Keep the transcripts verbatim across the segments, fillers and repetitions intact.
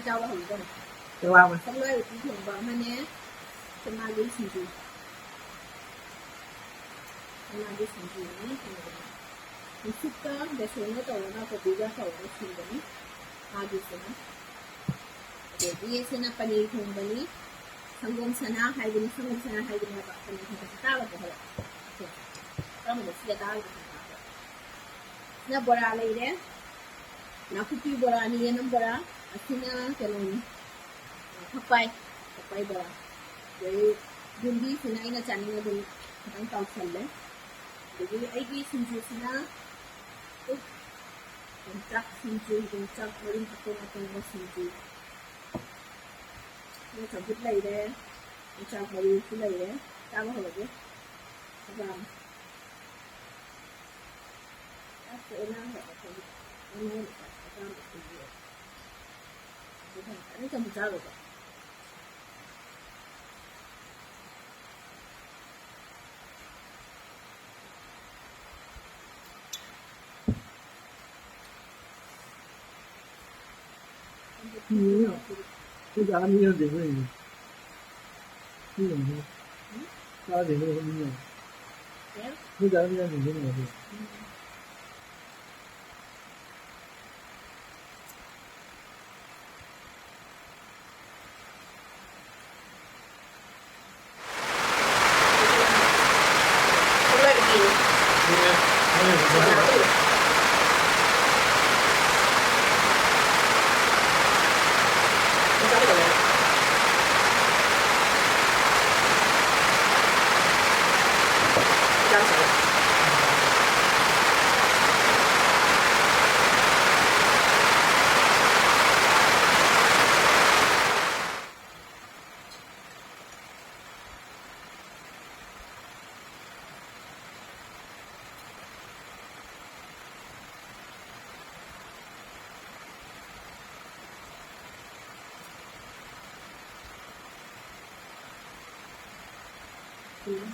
ꯆꯥꯕ ꯍꯧꯔꯗꯧꯅꯤ꯫ ꯆꯋꯥ ꯃꯁꯛ ꯂꯣꯏ ꯎꯇꯤ ꯊꯣꯡꯕ ꯑꯃꯅꯦ, ꯆꯅꯥꯒꯤ ꯁꯤꯡꯖꯨ꯫ ꯆꯅꯥꯒꯤ ꯁꯤꯡꯖꯨꯅꯤ ꯊꯣꯡꯕꯅꯤ꯫ ꯃꯤꯁꯤꯛꯀ ꯕꯦꯁꯣꯟꯒ ꯇꯧꯔꯒ ꯀꯣꯕꯤꯒ ꯇꯧꯔꯒ ꯁꯤꯡꯕꯅꯤ꯫ ꯃꯥꯒꯤꯁꯤꯅ꯫ ꯑꯗꯒꯤ ꯁꯤꯅ ꯄꯅꯤꯔ ꯊꯣꯡꯕꯅꯤ꯫ ꯁꯪꯒꯣꯝ ꯁꯅꯥ ꯍꯥꯏꯕꯅꯤ, ꯁꯪꯒꯣꯝ ꯁꯅꯥ ꯍꯥꯏꯕꯅꯤ ꯍꯥꯏꯕ ꯄꯅꯤꯔ ꯊꯣꯡꯕꯁꯤ ꯇꯥꯔꯕꯣ ꯍꯥꯏꯕ? ꯀꯔꯝꯕ ꯁꯤꯗ ꯇꯥꯔꯒ ꯈꯪꯕ꯭ꯔꯥ? ꯁꯤꯅ ꯕꯣꯔꯥ ꯂꯩꯔꯦ꯫ ꯅꯥꯀꯨꯞꯄꯤ ꯕꯣꯔꯥꯅꯤ, ꯌꯦꯅꯝ ꯕꯣꯔꯥ꯫ ꯑꯁꯤꯅ ꯀꯩꯅꯣꯅꯤ, ꯐꯛꯄꯥꯏ, ꯐꯛꯄꯥꯏ ꯕꯣꯔꯥ꯫ ꯑꯗꯩ ꯌꯨꯝꯕꯤꯁꯤꯅ ꯑꯩꯅ ꯆꯥꯅꯤꯡꯕ ꯑꯗꯨꯝ ꯈꯤꯇꯪ ꯇꯥꯎꯁꯜꯂꯦ꯫ ꯑꯗꯒꯤ ꯑꯩꯒꯤ ꯁꯤꯡꯖꯨꯁꯤꯅ, ꯎ, ꯌꯣꯡꯆꯥꯛ ꯁꯤꯡꯖꯨ, ꯌꯣꯡꯆꯥꯛ ꯃꯔꯨ ꯑꯀꯪ ꯑꯀꯪꯕ ꯁꯤꯡꯖꯨ꯫ ꯑꯗꯩ ꯆꯝꯐꯨꯠ ꯂꯩꯔꯦ, ꯌꯣꯡꯆꯥꯛ ꯃꯔꯨꯁꯨ ꯂꯩꯔꯦ꯫ ꯆꯥꯕ ꯍꯧꯔꯒꯦ꯫ ꯆꯥꯛ ꯂꯥꯝꯃꯦ꯫ ꯆꯥꯛꯁꯦ ꯑꯣꯟꯅꯈ꯭ꯔꯕ ꯑꯩꯈꯣꯏꯒꯤ꯫ ꯑꯣꯟꯅꯈ꯭ꯔꯕ ꯑꯄꯥꯝꯕ ꯈꯨꯗꯤꯡꯒꯤ꯫ ꯑꯗꯨ ꯐꯔꯦ꯫ ꯑꯗꯨ ꯆꯝꯐꯨꯠ ꯆꯥꯔꯨꯕ꯫ ꯎꯝ꯫ ꯑꯩꯈꯣꯏ ꯆꯥꯛ ꯑꯅꯤ ꯌꯥꯎꯗꯦ ꯑꯩꯈꯣꯏ꯫ ꯁꯤ ꯌꯦꯡꯉꯨꯅꯦ꯫ ꯆꯥꯗꯦ ꯑꯩꯈꯣꯏ ꯑꯍꯨꯝ ꯌꯥꯎꯗꯦ꯫ ꯀꯩ? ꯑꯩꯈꯣꯏ ꯆꯥꯛ ꯑꯅꯤ ꯌꯥꯎꯗꯦ ꯑꯩꯈꯣꯏ꯫ ꯎꯝ꯫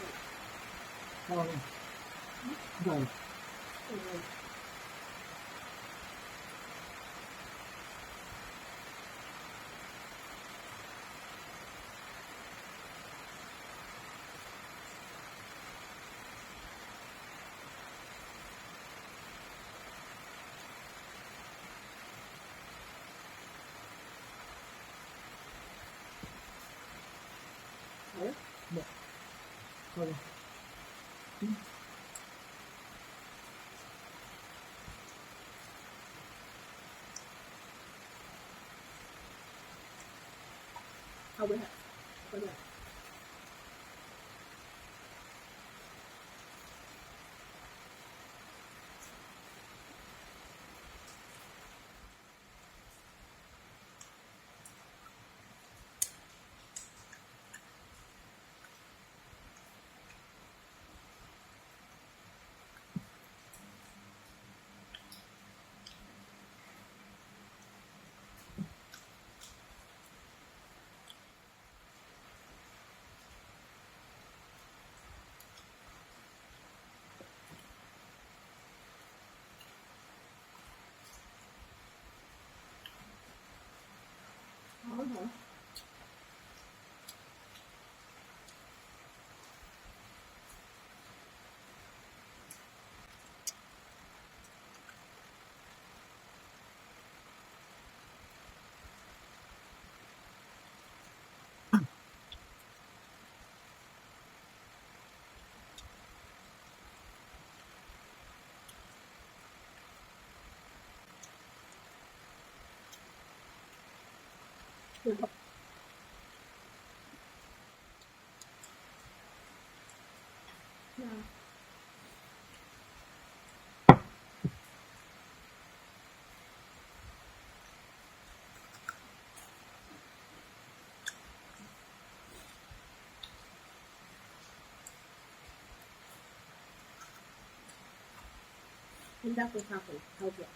ꯍꯤꯟꯖꯥꯡꯁꯨ ꯊꯥꯛꯄꯅꯦ, ꯍꯥꯎꯕ꯭ꯔꯣ?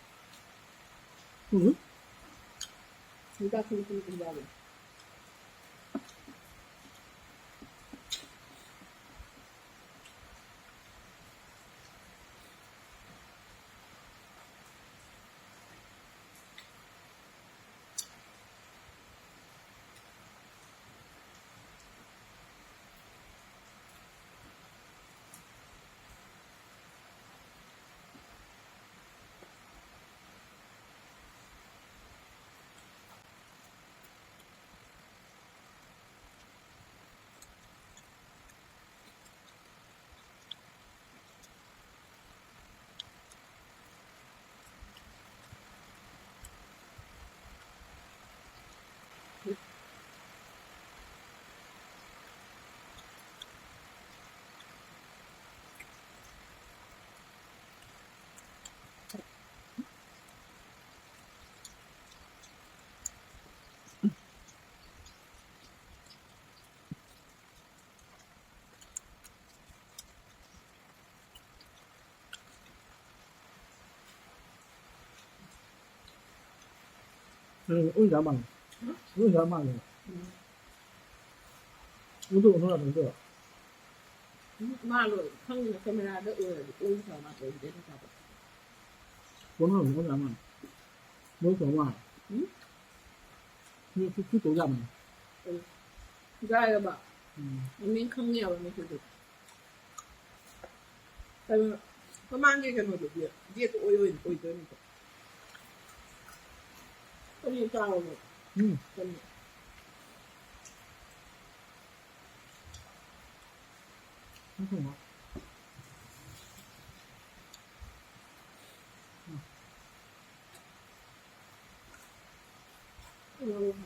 ꯎꯝ꯫ ꯍꯤꯟꯖꯥꯡꯁꯨ ꯃꯈꯜ ꯃꯈꯜ ꯌꯥꯎꯕꯅꯦ꯫ ꯎꯝ, ꯎꯏꯗ ꯃꯥꯜꯂꯦ꯫ ꯎꯝ? ꯎꯏꯗ ꯃꯥꯜꯂꯦ꯫ ꯎꯝ꯫ ꯎꯗꯣ ꯎꯅ ꯂꯥꯛꯄꯗꯣ꯫ ꯎꯝ, ꯃꯥ ꯂꯣꯏ ꯈꯪꯉꯤꯅ ꯀꯦꯃꯦꯔꯥꯗ ꯎꯔꯗꯤ ꯎꯏ ꯐꯕ ꯃꯥ ꯇꯧꯔꯤꯗꯦ ꯅꯠꯇ꯭ꯔꯕ꯫ ꯀꯣꯟꯅ ꯎꯅ ꯃꯥꯜꯂꯦ꯫ ꯃꯣꯏ ꯇꯧ ꯃꯥꯜꯂꯦ꯫ ꯎꯝ? ꯃꯣꯏ ꯁꯤ ꯇꯧ ꯌꯥꯕꯅꯦ꯫ ꯎꯝ꯫ ꯌꯥꯏꯑꯕ꯫ ꯎꯝ꯫ ꯃꯃꯤꯡ ꯈꯪꯉꯦꯕ ꯃꯤꯁꯤꯗꯤ꯫ ꯀꯩꯅꯣ, ꯃꯃꯥꯡꯒꯤ ꯀꯩꯅꯣꯗꯨꯗꯤ ꯗꯦꯠꯇꯣ ꯑꯣꯏ-, ꯑꯣꯏ-, ꯑꯣꯏꯗꯣꯏꯅꯤꯀꯣ꯫ ꯀꯔꯤ ꯆꯥꯎꯔꯕ? ꯎꯝ꯫ ꯀꯩꯅꯣ? ꯎꯝ꯫ ꯎꯝ꯫ ꯎꯝ꯫ ꯎꯝ꯫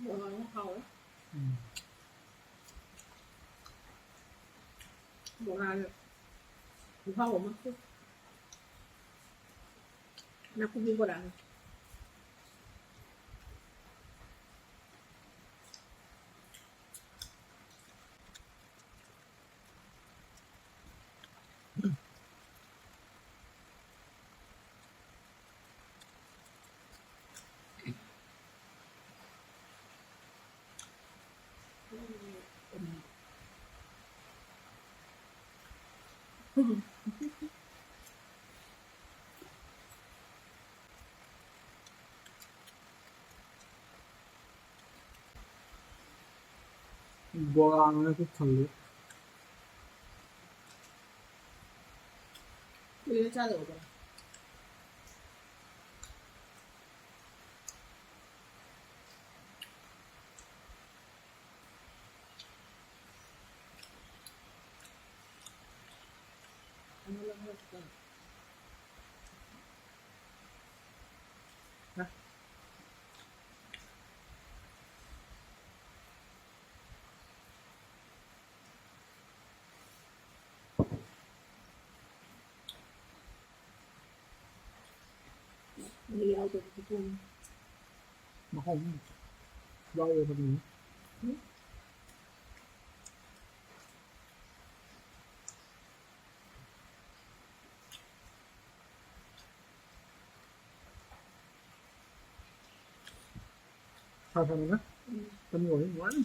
ꯕꯣꯔꯥꯅ ꯍꯥꯎꯋꯦ꯫ ꯎꯝ꯫ ꯕꯣꯔꯥꯅ ꯈꯨꯍꯥꯎ ꯑꯃ꯫ ꯅꯥꯀꯨꯞꯄꯤ ꯕꯣꯔꯥꯅ꯫ ꯕꯣꯔꯥꯅ ꯄꯤꯛ ꯊꯜꯂꯦ꯫ ꯀꯨꯏꯔꯦ ꯆꯥꯗꯕ ꯕꯣꯔꯥ꯫ ꯑꯗꯨ ꯌꯥꯎꯗꯕꯗꯤ ꯊꯣꯡꯉꯤ꯫ ꯃꯍꯥꯎ ꯑꯃ ꯌꯥꯎꯋꯦꯕ ꯑꯗꯨꯅ꯫ ꯎꯝ꯫ ꯁꯥ ꯁꯥꯅ ꯎꯝ꯫ ꯇꯝ ꯂꯣꯏꯔꯦ, ꯅꯨꯡꯉꯥꯏꯅꯤ꯫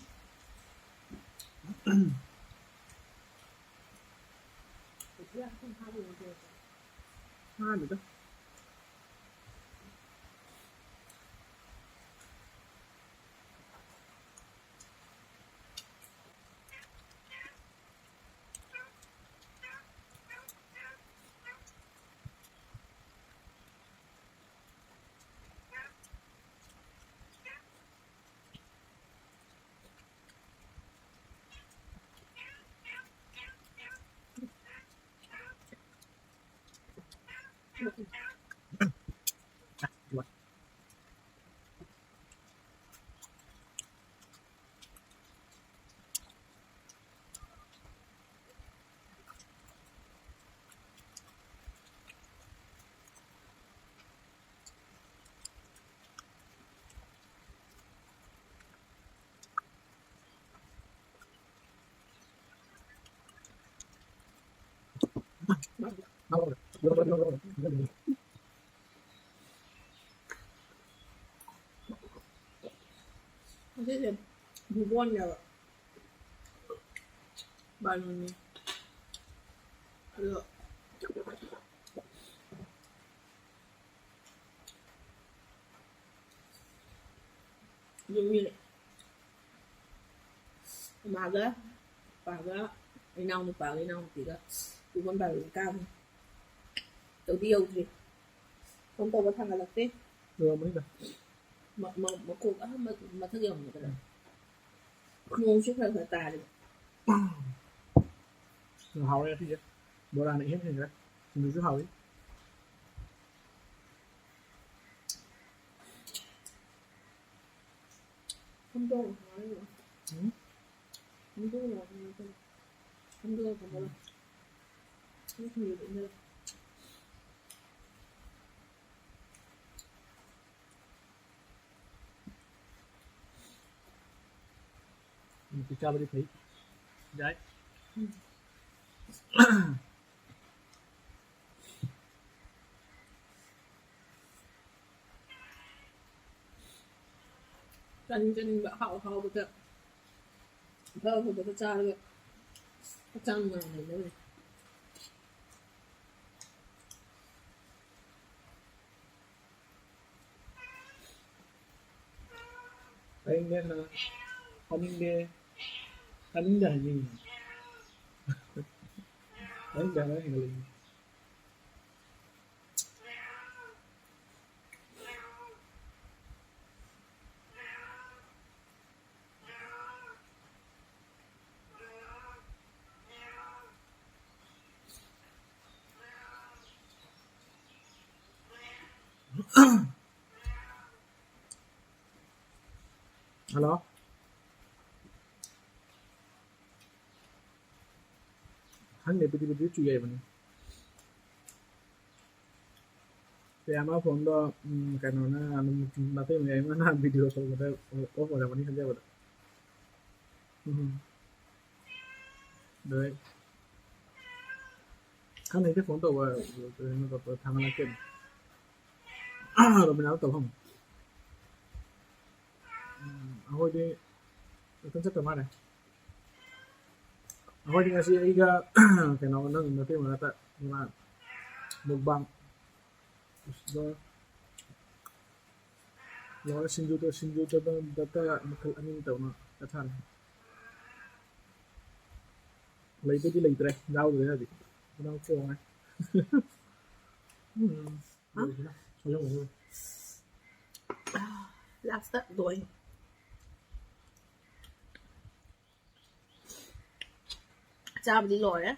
ꯍꯧꯖꯤꯛ ꯌꯥꯝ ꯊꯤꯅ ꯍꯥꯞꯄ ꯑꯣꯏꯗꯦ꯫ ꯍꯥꯞꯄꯤꯗ꯫ ꯉꯁꯤꯁꯦ ꯕꯨꯕꯣꯟꯅꯦꯕ꯫ ꯕꯥꯔꯨꯅꯤ꯫ ꯑꯗꯣ ꯌꯨꯝꯒꯤ ꯏꯃꯥꯒ ꯏꯄꯥꯒ ꯏꯅꯥꯎꯅꯨꯄꯥꯒ ꯏꯅꯥꯎꯅꯨꯄꯤꯒ ꯄꯨꯡ ꯕꯥꯔꯣꯗ ꯀꯥꯕꯅꯤ꯫ ꯌꯧꯗꯤ ꯌꯧꯗ꯭ꯔꯤ꯫ ꯐꯣꯟ ꯇꯧꯕ ꯊꯥꯡꯒꯠꯂꯛꯇꯦ꯫ ꯌꯧꯔꯝꯃꯅꯤꯗ꯫ ꯃ-, ꯃ-, ꯃꯀꯣꯛ ꯑꯥ ꯃ-, ꯃꯊꯛ ꯌꯧꯔꯝꯒꯗ꯭ꯔꯥ? ꯅꯣꯡꯁꯨ ꯈꯔ ꯈꯔ ꯇꯥꯔꯤ꯫ ꯎꯝ, ꯍꯥꯎꯔꯦ ꯉꯁꯤꯁꯦ꯫ ꯕꯣꯔꯥꯅ ꯏꯍꯦꯟ ꯍꯦꯟꯈ꯭ꯔꯦ꯫ ꯁꯤꯡꯖꯨꯁꯨ ꯍꯥꯎꯏ꯫ ꯈꯣꯝꯗꯣꯛꯑꯣ, ꯉꯥꯏꯌꯣ꯫ ꯎꯝ? ꯈꯣꯝꯗꯣꯛꯑꯣ, ꯉꯥꯏꯌꯣ꯫ ꯈꯣꯝꯗꯣꯛꯑꯣ, ꯈꯣꯝꯗꯣꯛꯑꯣ꯫ ꯎꯝ꯫ ꯅꯪ ꯁꯤꯡꯖꯨꯗꯣ ꯏꯪꯍꯜꯂꯣ꯫ ꯆꯥꯕꯗꯤ ꯐꯩ꯫ ꯌꯥꯏ꯫ ꯆꯥꯅꯤꯡ ꯆꯥꯅꯤꯡꯕ ꯑꯍꯥꯎ ꯑꯍꯥꯎꯕꯗ, ꯑꯐ ꯑꯐꯕꯗ ꯆꯥꯔꯒ ꯍꯛꯆꯥꯡ ꯅꯨꯡꯉꯥꯏꯅ ꯂꯩꯅꯕꯅꯦ꯫ ꯆꯥꯅꯤꯡꯗꯦ ꯅꯪ꯫ ꯆꯥꯅꯤꯡꯗꯦ꯫ ꯆꯥꯅꯤꯡꯗꯦ ꯍꯥꯏꯅꯤꯡꯉꯤ꯫ ꯆꯥꯅꯤꯡꯗꯦ ꯍꯥꯏꯔ ꯍꯦꯟꯒꯠꯂꯛꯏꯅꯤ꯫ ꯍꯜꯂꯣ꯫ ꯈꯪꯗꯦ, ꯄꯤꯗꯤ ꯄꯤꯗꯤ ꯆꯨꯏ ꯍꯥꯏꯕꯅꯤ꯫ ꯄ꯭ꯔꯤꯌꯥꯃ ꯐꯣꯟꯗꯣ, ꯎꯝ, ꯀꯩꯅꯣꯅ ꯑꯗꯨꯝ ꯃꯇꯩ ꯃꯌꯥꯏ ꯑꯃꯅ ꯚꯤꯗꯤꯑꯣ ꯇꯧꯕꯗ ꯑꯣꯐ ꯑꯣꯏꯔꯝꯃꯅꯤ ꯈꯟꯖꯕꯗ꯫ ꯎꯝ꯫ ꯑꯗꯩ ꯈꯪꯗꯦ, ꯑꯩꯗꯤ ꯐꯣꯟ ꯇꯧꯕ, ꯀꯩꯅꯣ ꯇꯧꯕ, ꯊꯥꯡꯒꯠꯂꯛꯇꯦꯅꯦ꯫ ꯔꯣꯕꯤꯅꯥꯗ ꯇꯧ ꯍꯪꯉꯨ꯫ ꯎꯝ, ꯑꯩꯈꯣꯏꯗꯤ ꯉꯥꯛꯇꯪ ꯆꯠꯇ ꯃꯥꯜꯂꯦ꯫ ꯑꯩꯈꯣꯏꯗꯤ ꯉꯁꯤ ꯑꯩꯒ ꯀꯩꯅꯣ ꯅꯪ ꯅꯇꯩ ꯃꯔꯛꯇ ꯏꯃꯥ ꯃꯨꯛꯕꯥꯡ꯫ ꯑꯁ, ꯂꯣꯏꯔꯦ, ꯁꯤꯡꯖꯨꯗ, ꯁꯤꯡꯖꯨꯗ ꯗꯇ ꯃꯈꯜ ꯑꯅꯤ ꯇꯧꯅ ꯆꯠꯊꯔꯦ꯫ ꯂꯩꯕꯗꯤ ꯂꯩꯇ꯭ꯔꯦ, ꯌꯥꯎꯗ꯭ꯔꯦ ꯍꯧꯖꯤꯛ꯫ ꯈꯅꯥꯎ ꯆꯣꯡꯉꯦ꯫ ꯎꯝ, ꯍꯥ? ꯂꯣꯏꯁꯤꯅ ꯁꯣꯏꯖꯟꯒꯅꯤ꯫ ꯂꯥꯁꯇ ꯂꯣꯏ꯫ ꯆꯥꯕꯗꯤ ꯂꯣꯏꯔꯦ꯫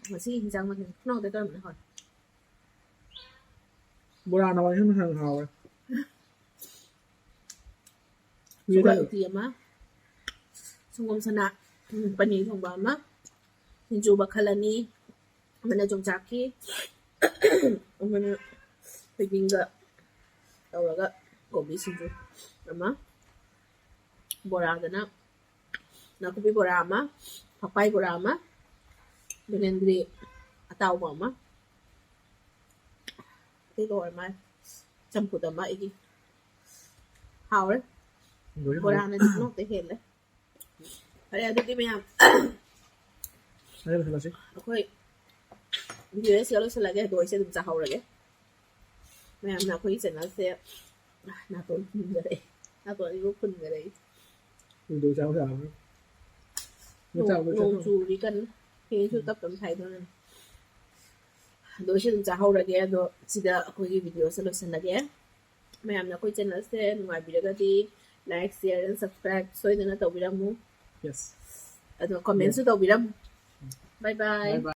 ꯉꯁꯤ ꯍꯤꯟꯖꯥꯡ ꯃꯊꯦꯜ ꯈꯨꯅꯧꯗ ꯇꯧꯔꯝꯕꯅ ꯍꯥꯎꯔꯦ꯫ ꯕꯣꯔꯥꯅ ꯋꯥꯏꯁꯤꯟ ꯍꯦꯟꯅ ꯍꯥꯎꯔꯦ꯫ ꯁꯨꯒꯠ ꯎꯇꯤ ꯑꯃ, ꯁꯪꯒꯣꯝ ꯁꯅꯥ, ꯎꯝ, ꯄꯅꯤꯔ ꯊꯣꯡꯕ ꯑꯃ, ꯁꯤꯡꯖꯨ ꯃꯈꯜ ꯑꯅꯤ, ꯑꯃꯅ ꯌꯣꯡꯆꯥꯛꯀꯤ, ꯑꯃꯅ ꯊꯣꯏꯗꯤꯡꯒ ꯇꯧꯔꯒ ꯀꯣꯕꯤ ꯁꯤꯡꯖꯨ ꯑꯃ, ꯕꯣꯔꯥꯗꯅ ꯅꯥꯀꯨꯞꯄꯤ ꯕꯣꯔꯥ ꯑꯃ, ꯐꯛꯄꯥꯏ ꯕꯣꯔꯥ ꯑꯃ, ꯕꯦꯂꯦꯟꯗ꯭ꯔꯤ ꯑꯇꯥꯎꯕ ꯑꯃ, ꯑꯇꯩ ꯂꯣꯏꯔ ꯃꯥꯜꯂꯦ꯫ ꯆꯝꯐꯨꯠ ꯑꯃ ꯑꯩꯒꯤ꯫ ꯍꯥꯎꯔꯦ꯫ ꯂꯣꯏꯔꯦ, ꯍꯥꯎꯔꯦ꯫ ꯕꯣꯔꯥꯅꯗꯤ ꯄꯨꯝꯅꯃꯛꯇ ꯍꯦꯜꯂꯦ꯫ ꯐꯔꯦ, ꯑꯗꯨꯗꯤ ꯃꯌꯥꯝ, ꯐꯔꯦ, ꯂꯣꯏꯁꯤꯜꯂꯁꯤ꯫ ꯑꯩꯈꯣꯏ ꯚꯤꯗꯤꯑꯣꯁꯤꯒ ꯂꯣꯏꯁꯤꯜꯂꯒꯦ, ꯑꯗꯣ ꯑꯩꯁꯦ ꯑꯗꯨꯝ ꯆꯥꯍꯧꯔꯒꯦ꯫ ꯃꯌꯥꯝꯅ ꯑꯩꯈꯣꯏꯒꯤ ꯆꯦꯅꯦꯜꯁꯦ, ꯅꯥꯇꯣꯟ ꯐꯨꯟꯒꯔꯦ, ꯅꯥꯇꯣꯟ ꯑꯅꯤꯃꯛ ꯐꯨꯟꯒꯔꯦ꯫ ꯎꯗꯣꯏ ꯆꯥꯕ ꯌꯥꯔꯔꯣꯏ꯫ ꯅꯣꯡ, ꯆꯥꯕ ꯅꯣꯡ ꯆꯠꯂꯣ꯫ ꯆꯨꯔꯤ ꯀꯟꯅ꯫ ꯐꯦꯟꯁꯨ ꯎꯝ꯫ ꯇꯞ ꯇꯞꯅ ꯊꯥꯏꯗꯣꯏꯅꯦ꯫ ꯑꯗꯣ ꯑꯩꯁꯨ ꯑꯗꯨꯝ ꯆꯥꯍꯧꯔꯒꯦ꯫ ꯑꯗꯣ ꯁꯤꯗ ꯑꯩꯈꯣꯏꯒꯤ ꯚꯤꯗꯤꯑꯣꯁꯦ ꯂꯣꯏꯁꯤꯜꯂꯒꯦ꯫ ꯃꯌꯥꯝꯅ ꯑꯩꯈꯣꯏ ꯆꯦꯅꯦꯜꯁꯦ ꯅꯨꯡꯉꯥꯏꯕꯤꯔꯒꯗꯤ like, share and subscribe ꯁꯣꯏꯗꯅ ꯇꯧꯕꯤꯔꯝꯃꯨ꯫ Yes. ꯑꯗꯣ ꯀꯃꯦꯟꯁꯨ ꯇꯧꯕꯤꯔꯝꯃꯨ꯫ ꯎꯝ꯫ Bye bye꯫ Bye bye꯫